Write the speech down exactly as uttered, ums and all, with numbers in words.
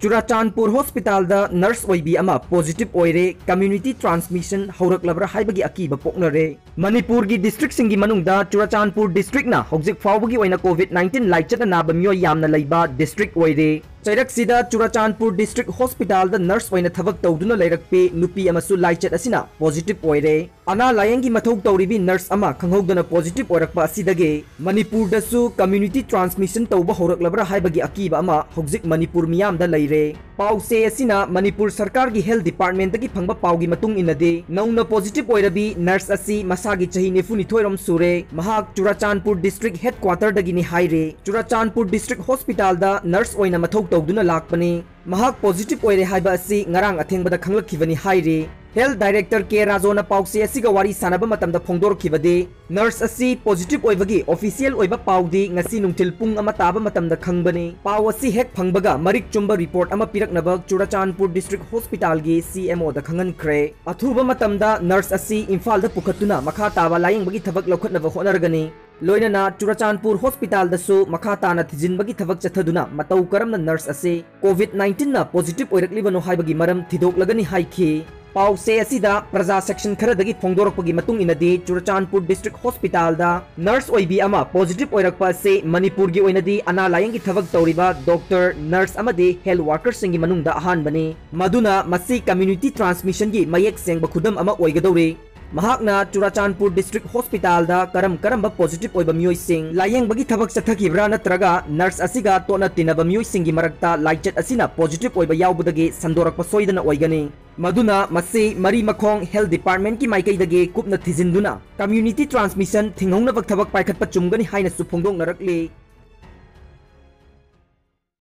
ꯆꯨꯔꯥꯆꯥꯟꯄꯨꯔ ꯍꯣꯁꯄꯤꯇꯥꯜꯗ ꯅꯔꯁ ꯑꯣꯏꯕꯤ ꯑꯃ ꯄꯣꯖꯤꯇꯤꯚ ꯑꯣꯏꯔꯦ꯫ ꯀꯝꯃ꯭ꯌꯨꯅꯤꯇꯤ ꯇ꯭ꯔꯥꯟꯁꯃꯤꯁꯟ ꯍꯧꯔꯛꯂꯕ꯭ꯔꯥ ꯍꯥꯏꯕꯒꯤ ꯑꯀꯤꯕ ꯄꯣꯛꯅꯔꯦ꯫ ꯃꯅꯤꯄꯨꯔꯒꯤ ꯗꯤꯁꯇ꯭ꯔꯤꯛꯁꯤꯡꯒꯤ ꯃꯅꯨꯡꯗ ꯆꯨꯔꯥꯆꯥꯟꯄꯨꯔ ꯗꯤꯁꯇ꯭ꯔꯤꯛꯅ ꯍꯧꯖꯤꯛ ꯐꯥꯎꯕꯒꯤ ꯑꯣꯏꯅ ꯀꯣꯚꯤꯗ ꯅꯥꯏꯟꯇꯤꯟ ꯂꯥꯏꯆꯠꯅ ꯅꯥꯕ ꯃꯤꯑꯣꯏ ꯌꯥꯝꯅ ꯂꯩꯕ ꯗꯤꯁꯇ꯭ꯔꯤꯛ ꯑꯣꯏꯔꯦ꯫ ꯆꯩꯔꯛꯁꯤꯗ ꯆꯨꯔꯥꯆꯥꯟꯄꯨꯔ ꯗꯤꯁꯇ꯭ꯔꯤꯛ ꯍꯣꯁꯄꯤꯇꯥꯜꯗ ꯅꯔꯁ ꯑꯣꯏꯅ ꯊꯕꯛ ꯇꯧꯗꯨꯅ ꯂꯩꯔꯛꯄꯤ ꯅꯨꯄꯤ ꯑꯃꯁꯨ ꯂꯥꯏꯆꯠ ꯑꯁꯤꯅ ꯄꯣꯖꯤꯇꯤꯚ ꯑꯣꯏꯔꯦ꯫ ꯑꯅꯥ ꯂꯥꯌꯦꯡꯒꯤ ꯃꯊꯧ ꯇꯧꯔꯤꯕꯤ ꯅꯔꯁ ꯑꯃ ꯈꯪꯍꯧꯗꯅ ꯄꯣꯖꯤꯇꯤꯚ ꯑꯣꯏꯔꯛꯄ ꯑꯁꯤꯗꯒꯤ ꯃꯅꯤꯄꯨꯔꯗꯁꯨ ꯀꯝꯃ꯭ꯌꯨꯅꯤꯇꯤ ꯇ꯭ꯔꯥꯟꯁꯃꯤꯁꯟ ꯇꯧꯕ ꯍꯧꯔꯛꯂꯕ꯭ꯔꯥ ꯍꯥꯏꯕꯒꯤ ꯑꯀꯤꯕ ꯑꯃ ꯍꯧꯖꯤꯛ ꯃꯅꯤꯄꯨꯔ ꯃꯤꯌꯥꯝꯗ ꯂꯩꯔꯦ꯫ ꯄꯥꯎꯆꯦ ꯑꯁꯤꯅ ꯃꯅꯤꯄꯨꯔ ꯁꯔꯀꯥꯔꯒꯤ ꯍꯦꯜꯊ ꯗꯤꯄꯥꯔꯠꯃꯦꯟꯠꯇꯒꯤ ꯐꯪꯕ ꯄꯥꯎꯒꯤ ꯃꯇꯨꯡ ꯏꯟꯅꯗꯤ, ꯅꯧꯅ ꯄꯣꯖꯤꯇꯤꯚ ꯑꯣꯏꯔꯕꯤ ꯅꯔꯁ ꯑꯁꯤ ꯃꯁꯥꯒꯤ ꯆꯍꯤ ꯅꯤꯐꯨꯅꯤꯊꯣꯏ ꯔꯣꯝ ꯁꯨꯔꯦ꯫ ꯃꯍꯥꯛ ꯆꯨꯔꯥꯆꯥꯟꯄꯨꯔ ꯗꯤꯁꯇ꯭ꯔꯤꯛ ꯍꯦꯗꯀ꯭ꯋꯥꯇꯔꯗꯒꯤꯅꯤ ꯍꯥꯏꯔꯦ꯫ ꯆꯨꯔꯥꯆꯥꯟꯄꯨꯔ ꯗꯤꯁꯇ꯭ꯔꯤꯛ ꯍꯣꯁꯄꯤꯇꯥꯜꯗ ꯅꯔꯁ ꯑꯣꯏꯅ ꯃꯊꯧ ꯇꯧꯗꯨꯅ ꯂꯥꯛꯄꯅꯤ꯫ ꯃꯍꯥꯛ ꯄꯣꯖꯤꯇꯤꯚ ꯑꯣꯏꯔꯦ ꯍꯥꯏꯕ ꯑꯁꯤ ꯉꯔꯥꯡ ꯑꯊꯦꯡꯕꯗ ꯈꯪꯂꯛꯈꯤꯕꯅꯤ ꯍꯥꯏꯔꯤ꯫ ꯍꯦꯜꯊ ꯗꯥꯏꯔꯦꯛꯇꯔ ꯀꯦ ꯔꯥꯖꯣꯅ ꯄꯥꯎꯆꯦ ꯑꯁꯤꯒ ꯋꯥꯔꯤ ꯁꯥꯟꯅꯕ ꯃꯇꯝꯗ ꯐꯣꯡꯗꯣꯔꯛꯈꯤꯕꯗꯤ, ꯅꯔꯁ ꯑꯁꯤ ꯄꯣꯖꯤꯇꯤꯚ ꯑꯣꯏꯕꯒꯤ ꯑꯣꯐꯤꯁꯤꯌꯦꯜ ꯑꯣꯏꯕ ꯄꯥꯎꯗꯤ ꯉꯁꯤ ꯅꯨꯡꯊꯤꯜ ꯄꯨꯡ ꯑꯃ ꯇꯥꯕ ꯃꯇꯝꯗ ꯈꯪꯕꯅꯤ꯫ ꯄꯥꯎ ꯑꯁꯤ ꯍꯦꯛ ꯐꯪꯕꯒ ꯃꯔꯤꯛ ꯆꯨꯝꯕ ꯔꯤꯄꯣꯔꯠ ꯑꯃ ꯄꯤꯔꯛꯅꯕ ꯆꯨꯔꯥꯆꯥꯟꯄꯨꯔ ꯗꯤꯁꯇ꯭ꯔꯤꯛ ꯍꯣꯁꯄꯤꯇꯥꯜꯒꯤ ꯁꯤ ꯑꯦꯝ ꯑꯣꯗ ꯈꯪꯍꯟꯈ꯭ꯔꯦ꯫ ꯑꯊꯨꯕ ꯃꯇꯝꯗ ꯅꯔꯁ ꯑꯁꯤ ꯏꯝꯐꯥꯜꯗ ꯄꯨꯈꯠꯇꯨꯅ ꯃꯈꯥ ꯇꯥꯕ ꯂꯥꯌꯦꯡꯕꯒꯤ ꯊꯕꯛ ꯂꯧꯈꯠꯅꯕ ꯍꯣꯠꯅꯔꯒꯅꯤ꯫ ꯂꯣꯏꯅꯅ ꯆꯨꯔꯥꯆꯥꯟꯄꯨꯔ ꯍꯣꯁꯄꯤꯇꯥꯜꯗꯁꯨ ꯃꯈꯥ ꯇꯥꯅ ꯊꯤꯖꯤꯟꯕꯒꯤ ꯊꯕꯛ ꯆꯠꯊꯗꯨꯅ ꯃꯇꯧ ꯀꯔꯝꯅ ꯅꯔꯁ ꯑꯁꯤ ꯀꯣꯚꯤꯗ ꯅꯥꯏꯟꯇꯤꯟꯅ ꯄꯣꯖꯤꯇꯤꯚ ꯑꯣꯏꯔꯛꯂꯤꯕꯅꯣ ꯍꯥꯏꯕꯒꯤ ꯃꯔꯝ ꯊꯤꯗꯣꯛꯂꯒꯅꯤ ꯍꯥꯏꯈꯤ꯫ ꯄꯥꯎꯆꯦ ꯑꯁꯤꯗ ꯄ꯭ꯔꯖꯥ ꯁꯦꯛꯁꯟ ꯈꯔꯗꯒꯤ ꯐꯣꯡꯗꯣꯔꯛꯄꯒꯤ ꯃꯇꯨꯡ ꯏꯟꯅꯗꯤ, ꯆꯨꯔꯥꯆꯥꯟꯄꯨꯔ ꯗꯤꯁꯇ꯭ꯔꯤꯛ ꯍꯣꯁꯄꯤꯇꯥꯜꯗ ꯅꯔꯁ ꯑꯣꯏꯕꯤ ꯑꯃ ꯄꯣꯖꯤꯇꯤꯚ ꯑꯣꯏꯔꯛꯄ ꯑꯁꯤ ꯃꯅꯤꯄꯨꯔꯒꯤ ꯑꯣꯏꯅꯗꯤ ꯑꯅꯥ ꯂꯥꯌꯦꯡꯒꯤ ꯊꯕꯛ ꯇꯧꯔꯤꯕ ꯗꯣꯛꯇꯔ, ꯅꯔꯁ ꯑꯃꯗꯤ ꯍꯦꯜꯊ ꯋꯥꯔꯀꯔꯁꯤꯡꯒꯤ ꯃꯅꯨꯡꯗ ꯑꯍꯥꯟꯕꯅꯤ꯫ ꯃꯗꯨꯅ ꯃꯁꯤ ꯀꯝꯃ꯭ꯌꯨꯅꯤꯇꯤ ꯇ꯭ꯔꯥꯟꯁꯃꯤꯁꯟꯒꯤ ꯃꯌꯦꯛ ꯁꯦꯡꯕ ꯈꯨꯗꯝ ꯑꯃ ꯑꯣꯏꯒꯗꯧꯔꯤ꯫ ꯃꯍꯥꯛꯅ ꯆꯨꯔꯥꯆꯥꯟꯄꯨꯔ ꯗꯤꯁꯇ꯭ꯔꯤꯛ ꯍꯣꯁꯄꯤꯇꯥꯜꯗ ꯀꯔꯝ ꯀꯔꯝꯕ ꯄꯣꯖꯤꯇꯤꯚ ꯑꯣꯏꯕ ꯃꯤꯑꯣꯏꯁꯤꯡ ꯂꯥꯌꯦꯡꯕꯒꯤ ꯊꯕꯛ ꯆꯠꯊꯈꯤꯕ꯭ꯔꯥ ꯅꯠꯇ꯭ꯔꯒ ꯅꯔꯁ ꯑꯁꯤꯒ ꯇꯣꯠꯅ ꯇꯤꯟꯅꯕ ꯃꯤꯑꯣꯏꯁꯤꯡꯒꯤ ꯃꯔꯛꯇ ꯂꯥꯏꯆꯠ ꯑꯁꯤꯅ ꯄꯣꯖꯤꯇꯤꯚ ꯑꯣꯏꯕ ꯌꯥꯎꯕꯗꯒꯤ ꯁꯟꯗꯣꯔꯛꯄ ꯁꯣꯏꯗꯅ ꯑꯣꯏꯒꯅꯤ꯫ ꯃꯗꯨꯅ ꯃꯁꯤ ꯃꯔꯤ ꯃꯈꯣꯡ ꯍꯦꯜꯊ ꯗꯤꯄꯥꯔꯠꯃꯦꯟꯠꯀꯤ ꯃꯥꯏꯀꯩꯗꯒꯤ ꯀꯨꯞꯅ ꯊꯤꯖꯤꯟꯗꯨꯅ ꯀꯝꯃ꯭ꯌꯨꯅꯤꯇꯤ ꯇ꯭ꯔꯥꯟꯁꯃꯤꯁꯟ ꯊꯤꯡꯍꯧꯅꯕ ꯊꯕꯛ ꯄꯥꯏꯈꯠꯄ ꯆꯨꯝꯒꯅꯤ ꯍꯥꯏꯅꯁꯨ ꯐꯣꯡꯗꯣꯛꯅꯔꯛꯂꯤ꯫